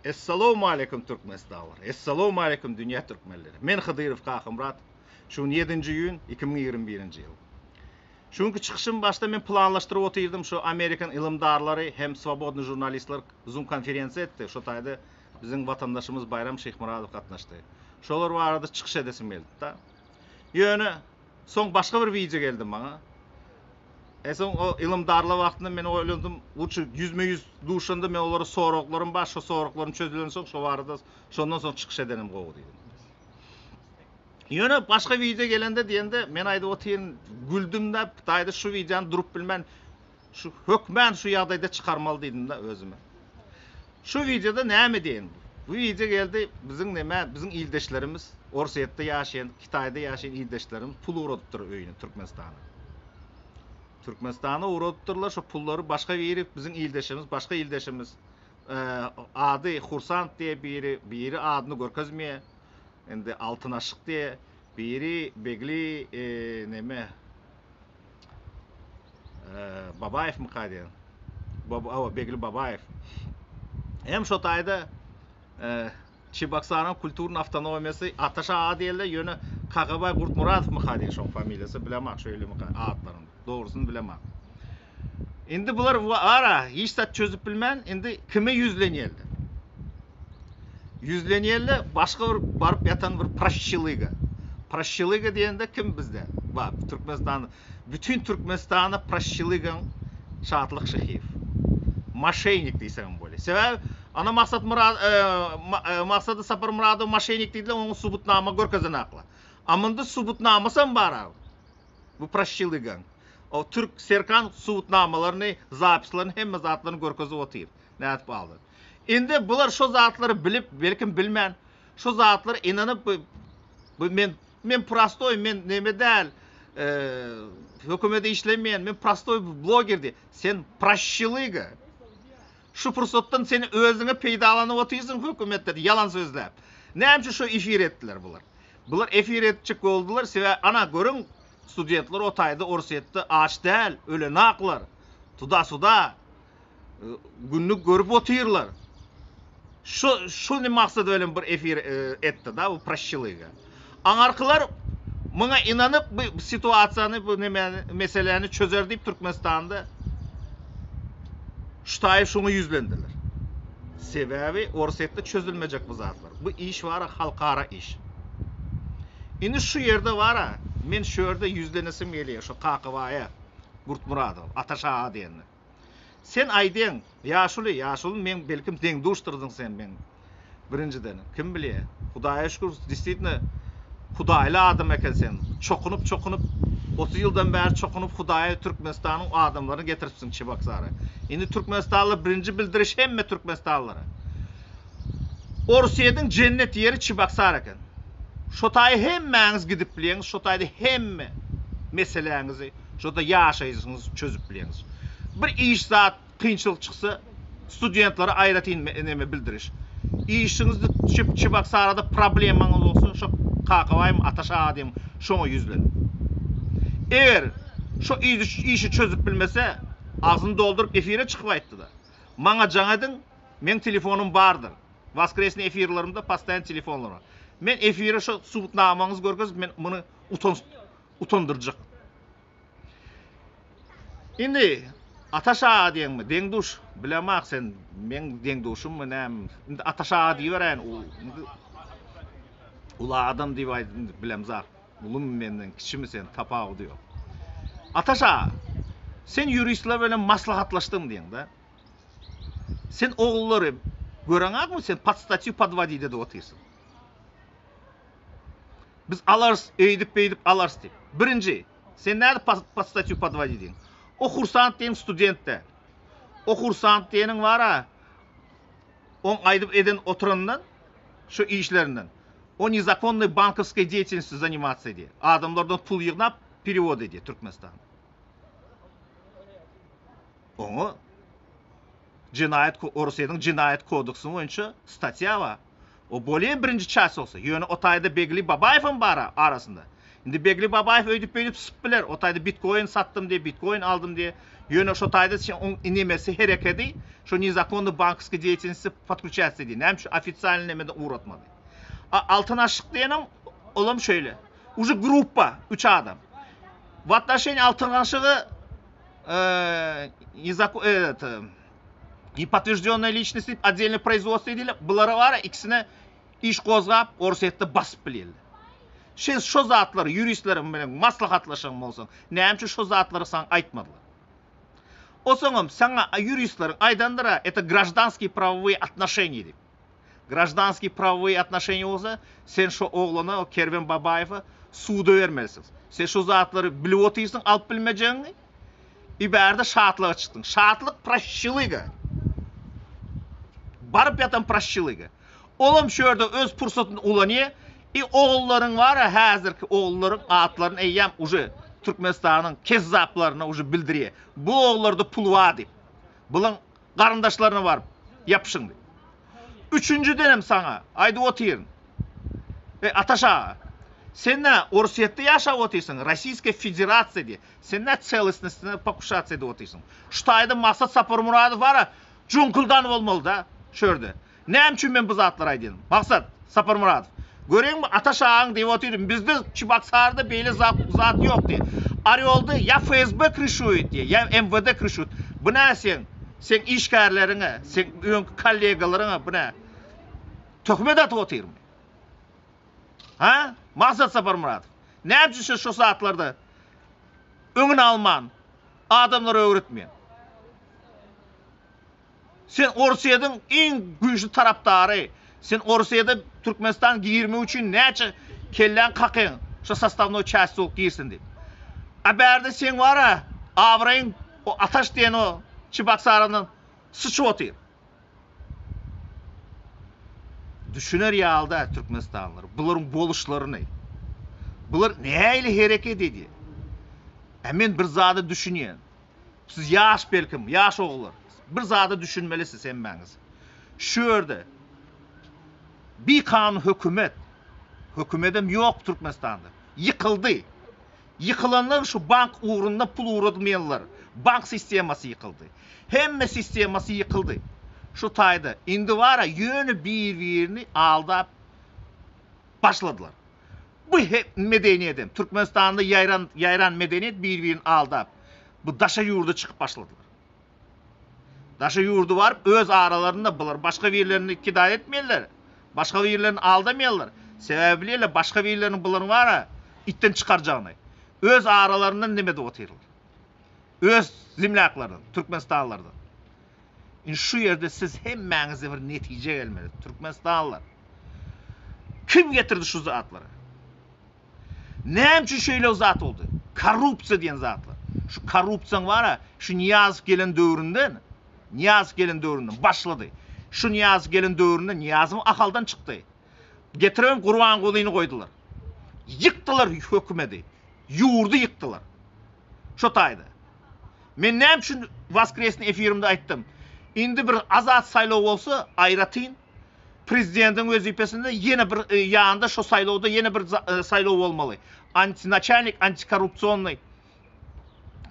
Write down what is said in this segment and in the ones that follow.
Essalowmaleýkum Türkmenistanlylar! Essalowmaleýkum dünýä türkmenleri! Men Hydyrow Kakamyrat. Şu gün ýedinji iýun 2021-nji ýyl. Şu günki çykyşym başda men planlaşdyryp otyrdym şu Amerikan ylymdarlary hem swobodnyý žurnalistler zoom konferensiýa etdi. Şo taýda biziň watandaşymyz Baýram Şyhmyradow gatnaşdy. Şolar barada çykyş edesim geldi-de. Ýöne soň başga bir wideo geldi maňa. E soň o ylymdarlar wagtynda men oýlandym, lutşy ýüzme-ýüz duşanda men olara soraglarym bar, şo soraglarym çözülensoň şo barada şondan soň çykyş edenim gowy diýdim. Ýöne başga wideo gelende diýende men aýdyp otyryn, güldüm-de, taýda şu wideony durup bilmän şu hökmän şu ýagdaýda çykarmaly diýdim-de özüme. Şu wideoda näme diýen? Bu wideo geldi biziň neme, biziň ildeşlerimiz, Orsýetde ýaşaýan, Hytaýda ýaşaýan ildeşlerimiz pul ugradypdyr öýüne Türkmenistana. Türkmenistana ugradypdyrlar şo pullary başga biri biziň ildeşimiz, başga ildeşimiz ady Hursant diýe biri, biri adyny görkezmeýär. Indi Altyn Aşyk diýe, biri Begli neme Babaýewmyka diýen. Hawa, Begli Babaýew. Hem şo taýda Çeboksaryň kulturny awtonomiýasy Ataş aga diýildi, ýöne Kakabaý Gurtmuradowmyka diýen şoň familiýasy, bilemok şeýlemika atlaryny, dogrusyny bilemok. Indi bular ara hiç zat çözüp bilmän, indi kime ýüzlenýärler? Ýüzlenýärler başga bir baryp ýatan bir proşçylyga. Proşçylyga diýende kim bizde? Bar, Türkmenistanda. Bütin Türkmenistanda proşçylygaň Şatlyk Şyhyýew. Moşennik diýseňem bolýar. Sebäbi ana Maksat Murad Maksady Saparmyradow moşennik diýdiler, oňa subutnama görkezenaklar. A munda subutnamasam bar abi. Bu proşçylygaň. O türk Serkan subutnamalaryny, zapislaryny, hemme zatlaryny görkezip otyr. Nädip aldy. Indi bular şo zatlary bilip, belkim bilmän, şo zatlara inanyp bu, bu men men prostoý, men neme däl, e, hökümede işlemeýän, men prostoý bloger diýip. Sen proşçylyga. Şu pursatdan sen özüňe peýdalanyp otyrsyň hökümetden ýalan sözläp. Näme üçin şo efir etdiler bular? Bular efir etjek boldular, sebäbi ana görüň studentler o taýda Orsýetde aç däl, ölenaklar. Tuda-suda günlük görüp otyrlar. Şu şuny maksat bilen bir efir etdi da bu proşçylyga. Aňarkylar muňa inanyp bu situasiýany bu neme meseläni çözer diýip Türkmenistanda şu taýy şuňa ýüzlendiler. Sebäbi Orsýetde çözülmejek bu zatlar. Bu iş bara halkara iş. Indi şu ýerde bara men şu ýerde ýüzlenesim gelýär şu Kakabaýa Gurtmyradow, Ataş aga diýende. Sen aýdýaň, ýaşuly, ýaşuly meň belkim deň-duşdyrdyň sen meň. Birinjiden, kim bilýär. Hudaýa şükür, desitno Hudaýly adam eken sen. Çokunyp, çokunyp, 30 ýyldan bäri çokunyp Hudaýa Türkmenistanyň adamlaryny getiripsiň Çeboksara. Indi türkmenistanlylar birinji bildiriş hemme türkmenistanlylara. Orsýetiň jennet ýeri Çeboksar eken. Şo taýa hemmäňiz gidip bilýäňiz, şo taýda hemme meseläňizi Şonda ýaşaýjyňyzy çözüp bilýäňiz. Bir iş zat kynçylyk çyksa studentlere aýratyn neme bildiriş. Işiňizde çip Çebaksarada problemaňyz bolsa şo Kakabaýmy Ataş aga diýen şoňa ýüzleniň. Eger şo işi çözüp bilmese agzyny dolduryp efire çykyp aýtdyda. Maňa jaň ediň meň telefonym bardyr. Waskresnyý efirlerimde postoýan telefonlar bar. Men efire şo subutnamaňyzy görkezip men muny utanç utandyrjak. Indi Ataş aga diýeňmi, deň-duş, bilemok sen meň deň-duşummy näme. Indi Ataş aga diýiberäýin, indi uly adam diýip aýt, indi bilemzok. Ulumy menden, kiçimi sen, tapawudy ýok. Ataş aga, sen ýuristler bilen maslahatlaşdyň diýeň-dä. Sen ogullary göreňakmy, sen pod statýu podwodit edip otyrsyň. Biz alarys, öýdüp-beýdip alarys diýip. Birinji, sen nädip pod statýu podwodit diýiň? O kursant diýen student däl. O kursant diýeniň bar-a, oň aýdyp eden oturanyndan, şu işlerinden, o nezakonnyý bankovskoý deýatelnostýu zanimatsa edýär. Adamlardan pul ýygnap, perewod edýär Türkmenistana. Oňa jenaýat Orsýetiň jenaýat kodeksi boýunça statýa bar. O bolýa birinji ças bolsa. Ýöne o taýda Begli Babaýewem bar arasynda. Indi Begli Babaýew öýdüp-beýdip syp biler. O taýda bitkoin satdym diýe, bitkoin aldym diýe. Ýöne şo taýda sen oň nemesi herekedi şo nezakonnyý bankovskiý deýatelnosti podklýuçatsiýa diýdi. Näme üçin ofitsialnyý nemeden ugratmady. A Altyn Aşyk diýenem olam şeýle. Uje gruppa üç adam. W otnoşeniýi Altyn Aşygy nezako это nepodtwержденная личность diýip otdelnyý proizwodstwo diýilip bulara bara ikisine iş gozgap Orsýetde basyp bilýärler. Sen şo zatlary ýuristleriň bilen maslahatlaşan bolsaň, näme üçin şo zatlary saňa aýtmadylar? Osaňam saňa ýuristleriň aýdandyr-a, это graždanskiý prawowye otnoşeniýa diýip. Graždanskiý prawowye otnoşeniýa bolsa, sen şo oglana, o Kerwen Babaýewe suda bermelisiň. Sen şo zatlary bilip otyrsyň alyp bilmejegiňi, i bärde şatlyga çykdyň. Şatlyk proşçylyga. Baryp ýatan proşçylyga. Olam şu ýerde öz pursatyny ulanýa. I ogullaryň bar-a häzirki ogullaryň atlaryny eýýäm uje Türkmenistanyň kezzaplaryna uje bildirýä. Bu ogullarda pul bar diýip. Bulaň garyndaşlaryna baryp ýapyşyň diýip. Üçünjidenem saňa aýdyp otyryn. Eý Ataş aga, sen nä Orsýetde ýaşap otyrsyň, Rossiýskiýa Federasiýa diýip. Sen nä celostnostyna pokuşatsiýa edip otyrsyň. Şu taýda Maksat Saparmuradow bar-a juňkyldan bolmaly-da şu ýerde. Näme üçin men bu zatlary aýdýan? Maksat Saparmyradow, Göreňmi, Ataş agaň diýip otyryn, bizde Çibaksarda beýle zat ýok diýip. Orýolda ýa FSB kryşuýet diýip, ýa MWD kryşuýet. Bu nä seň, seň işgärleriňe, seň öňki kollegalaryňa bu nä? Töhmet atyp otyrmy? Ha? Maksat Saparmyradow, näme üçin sen şo zatlarda öňüni alman, adamlara öwretmeýäň? Sen Orsýetiň iň güýçli tarapdary. Sen Orsýete Türkmenistan girmek üçin näçe kelläň kakyň şo sostawnoý çäst bolup girsin diýip. A bärde seň bara abraýyň o Ataş diýen o Çibaksaryndan syçyp otyr. Düşüner ýaly däl türkmenistanlylar bularyň boluşlaryny. Bular nähili hereket edýär. A men bir zada düşünýän. Siz ýaş belkim, ýaş ogullar. Bir zada düşünmeli siz hemmäňiz. Şu ýerde bikanun hökümet, hökümedem ýok Türkmenistanda. Ýykyldy. Ýykylanlar şu bank ugrunda pul ugradmaýanlar. Bank sistemasy ýykyldy. Hemme sistemasy ýykyldy. Şu taýda indi bara ýöne bir-birini aldap başladylar. Bu medeniýedem, Türkmenistanda ýaýran ýaýran medeniýet bir-birini aldap, bu daşa ýurda çykyp başladylar. Daşa ýurda baryp öz aralarynda bular başga birlerini kidaýat etmeýärler. Başga birlerini aldamaýarlar. Sebäbi bilýärler başga birleriniň bularyň bara itden çykarjagyny. Öz aralaryndan neme edip otyrlar. Öz zemlýaklardan, türkmenistanlylardan. Indi şu ýerde siz hemmäňizde bir netije gelmeli. Türkmenistanlylar. Kim getirdi şu zatlary? Näme üçin şeýle zat boldy? Korrupsiýa diýen zatlar. Şu korrupsiýaň bar-a, şu Nyýazow gelen döwründen, Nyýazow gelen döwründen başlady. Şu Nyýazow gelen döwründe Nyýazow Ahaldan çykdy. Getiribem Gurbangulyny goýdular. Ýykdylar hökümedi. Ýurdy ýykdylar. Şo taýda. Men näme üçin waskresnyý efirimde aýtdym. Indi bir azat saýlaw bolsa, aýratyn prezidentiň wezipesinde ýene bir ýanynda şo saýlawda ýene bir saýlaw bolmaly. Anti naçalnik antikorrupsionnyý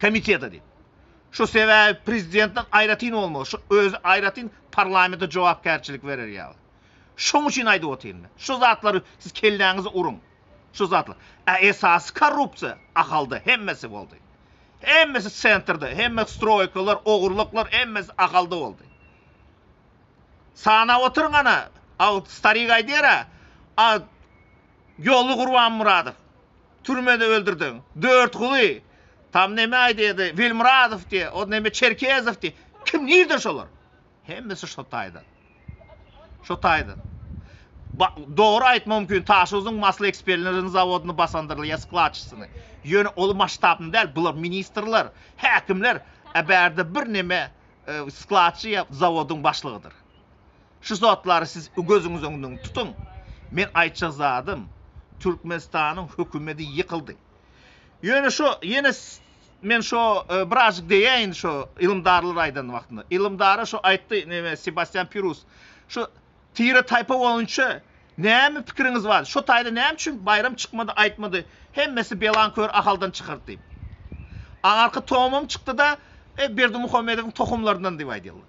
komiteta diýip. Şo sebäbi prezidentden aýratyn bolmaly. Şo özi aýratyn parlamente jogapkärçilik berer ýaly. Şoň üçin aýdyp otyryn men. Şo zatlary siz kelläňize uruň. Şu zatlar. A esasy korrupsiýa Ahalda hemmesi boldy. Hemmesi sentrde, hemme stroýkalar, ogurlyklar hemmesi Ahalda boldy. Sanap oturyň ana, a starik aýdýar-a, a Ýolly Gurbanmyradow türmede öldürdiň. Dörtguly, tam neme aýdýardy, Welmyradow diýe, o neme Çerkezow diýe. Kim nirde şolar? Hemmesi şo taýdan. Şo taýdan. Ba dogry aýtmak mümkin, Taşuzyň masly eksperleriniň zawodyny basandyrlar ýa skladçysyny. Ýöne ol masştabny däl, bular ministrler, häkimler, a bärde bir neme e, skladçy ýa zawodyň başlygydyr. Şu zatlary siz gözüňiz öňünden tutuň. Men aýtjak zadym, Türkmenistanyň hökümeti ýykyldy. Ýöne şu ýene men şo birazjyk diýäýin şo ylymdarlar aýdan wagtynda. Ylymdara şo aýtdy neme Sebastian Pirus. Şu tire taýpa boýunça näme pikiriňiz bar? Şo taýda näme üçin Baýram çykmady aýtmady? Hemmesi belan kör Ahaldan çykardy diýip. Aňarky tomum çykdy-da. E, Berdimuhamedowyň tohumlaryndan diýip aýdýarlar.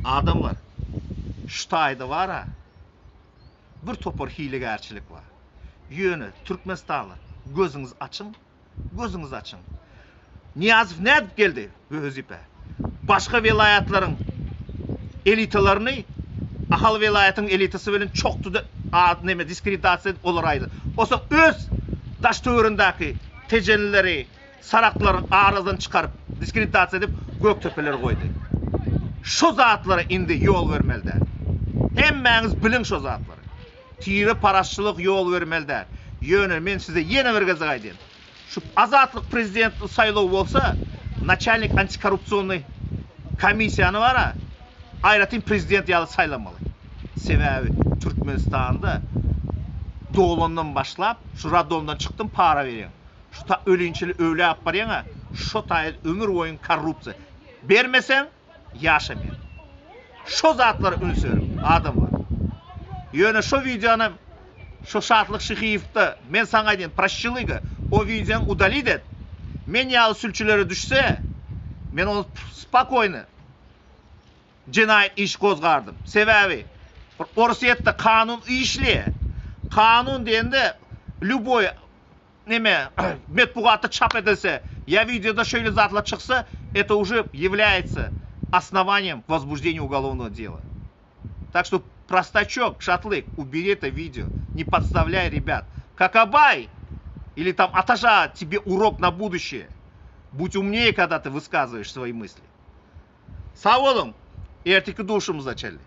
Adamlar, şu taýda bar-a, bir topar hilegärçilik bar. Ýöne, türkmenistanlylar, gözüňizi açyň, gözüňizi açyň. Nyýazow nädip geldi bu wezipä? Başga welaýatlaryň elitalaryny Ahal welaýatynyň elitasy bilen çokdy-da, neme, diskreditasiýa edip olary aýyrdy. Onsoň öz daş-töweregindäki tejenlileri, saraklylaryň aradan çykaryp, diskreditasiýa edip Gökdepeleri goýdy. Şo zatlara indi ýol bermeli däl. Hemmäňiz biliň şo zatlary. Tire parazçylyk ýol bermeli däl. Ýöne men size ýene bir gezek aýdýan. Şu Azatlyk prezident saýlawy bolsa, naçalnik antikorrupsionnyý komissiýany bara aýratyn prezident ýaly saýlamaly. Sebäbi Türkmenistanda doglandan başlap şu roddomdan çykdym para berýäň. Şu ta ölinçili öwlä alyp barýaňa şo taýy ömür boýuň korrupsiýa. Bermeseň ýaşamaýaň. Şo zatlara üns beriň adamlar. Ýöne şo wideony şo Şatlyk Şyhyýewde men saňa aýdýan proşçylyga o wideoň udalit et. Men ýaly sülçülere düşse men ony spokoýny jenaýat iş gozgardym. Sebäbi Orsýetde kanun işleýär. Kanun diýende lýuboý neme metbugatda çap edilse ýa wideoda şeýle zatlar çyksa это уже является основанием к возбуждению уголовного дела. Так что простачок Шатлык убери это видео, не подставляй ребят. Какабай или там Атажа тебе урок на будущее. Будь умнее, когда ты высказываешь свои мысли. Sag boluň, erteki duşumyza çenli.